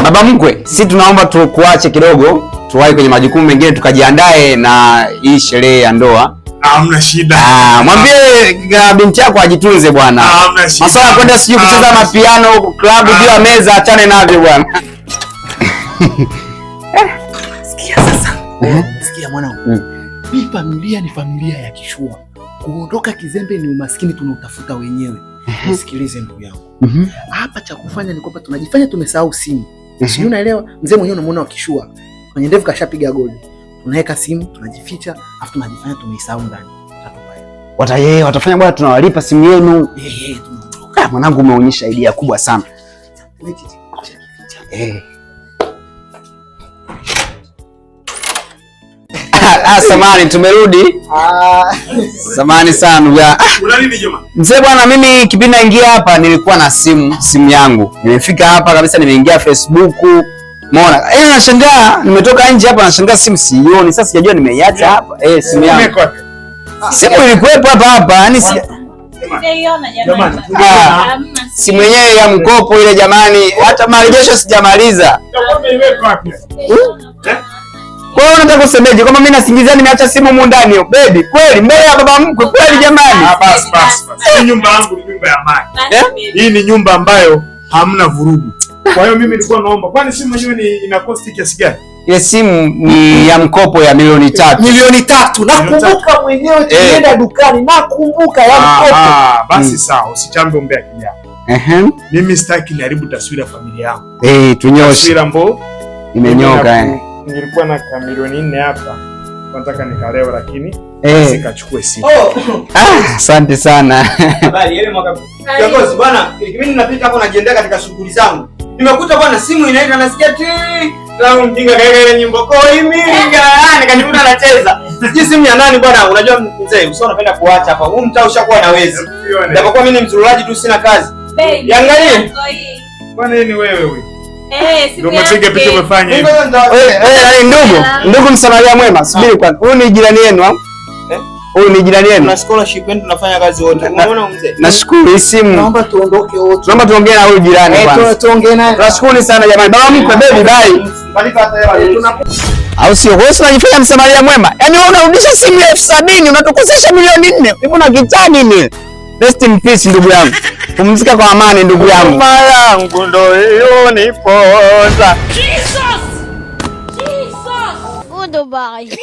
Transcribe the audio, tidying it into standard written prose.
Baba mkwe, si tunaomba tukuache kidogo, tuwahi kwenye majukumu mengine tukajiandae na hii sherehe ya ndoa. Hamna shida. Mwambie binti yako ajitunze bwana. Hamna shida. Masuala kwenda sijui kucheza mapiano club juu ya meza, achane navyo bwana. Sikia sasa. Sikia mwanangu. Hii familia ni familia ya kishua. Kuondoka kizembe ni umaskini tunautafuta wenyewe. Nisikilize ndugu yangu. Hapa cha kufanya ni kwamba tunajifanya tumesahau simu. Sijui unaelewa? Mzee mwenyewe unamuona wa kishua. Kwenye ndevu kashapiga goli. Tunaweka simu, tunajificha, afu tunajifanya tumeisahau ndani. Watafanya bwana tunawalipa simu yenu. Tunaondoka. Mwanangu umeonyesha idea kubwa sana. Samahani tumerudi. Samahani sana. Una nini jamaa? Mzee bwana, mimi kipindi naingia hapa nilikuwa na simu yangu. Nimefika hapa kabisa nimeingia Facebook. Umeona? Nashangaa nimetoka nje hapa nashangaa simu sioni. Sasa sijajua nimeiacha hapa. Simu yangu. Simu ilikuwepo hapa hapa. Yaani sijaiona jamani. Simu yenyewe ya mkopo ile jamani, hata marejesho sijamaliza. Kwa hiyo unataka kusemeje kwamba mimi nasingizia nimeacha simu humu ndani baby? Kweli mbele ya baba mkwe kweli jamani? Bas bas. Hii nyumba yangu ni nyumba ya amani. Hii ni nyumba ambayo hamna vurugu. Kwa hiyo mimi nilikuwa naomba, kwani simu yenyewe ni ina cost kiasi gani? Ile simu ni ya mkopo ya milioni 3. Milioni 3. Nakumbuka mwenyewe tulienda dukani, nakumbuka ya mkopo. Basi sawa, usichambe umbea kijana. Mimi sitaki niharibu taswira ya familia yangu. Tunyoshe. Taswira ambayo imenyoka. Nilikuwa na milioni 4 hapa. Nataka nikalewa lakini sikachukue simu. Asante sana. Habari yele mwaka. Kiongozi bwana, mimi ninapita hapo najiendea katika shughuli zangu. Nimekuta bwana simu inaita nasikia ti. Lao mjinga kaeka ile nyimbo koi minga. Nikajikuta anacheza. Sijui simu ya nani bwana, unajua mzee, usio unapenda kuacha hapa. Huu mtaa ushakuwa na wezi. Japokuwa mimi ni mzururaji tu sina kazi. Yaangalie. Bwana ni wewe wewe. Ndio mtege picha umefanya hivi. Ndugu msamaria mwema, subiri kwanza. Huyu ni jirani yenu au? Huyu ni jirani yenu. Tuna scholarship yetu tunafanya kazi wote. Unaona mzee? Nashukuru hii simu. Naomba tuondoke wote. Tunaomba tuongee na huyu jirani kwanza. Tuongee naye. Tunashukuru sana jamani. Baba mkwe baby bye. Au sio? Wewe unajifanya msamaria mwema. Yaani wewe unarudisha simu ya 70,000 unatukosesha milioni 4. Hebu na kitani nini? Rest in peace ndugu yangu. Pumzika kwa amani ndugu yangu. Mama yangu ndo hiyo nipoza. Jesus! Jesus! Goodbye.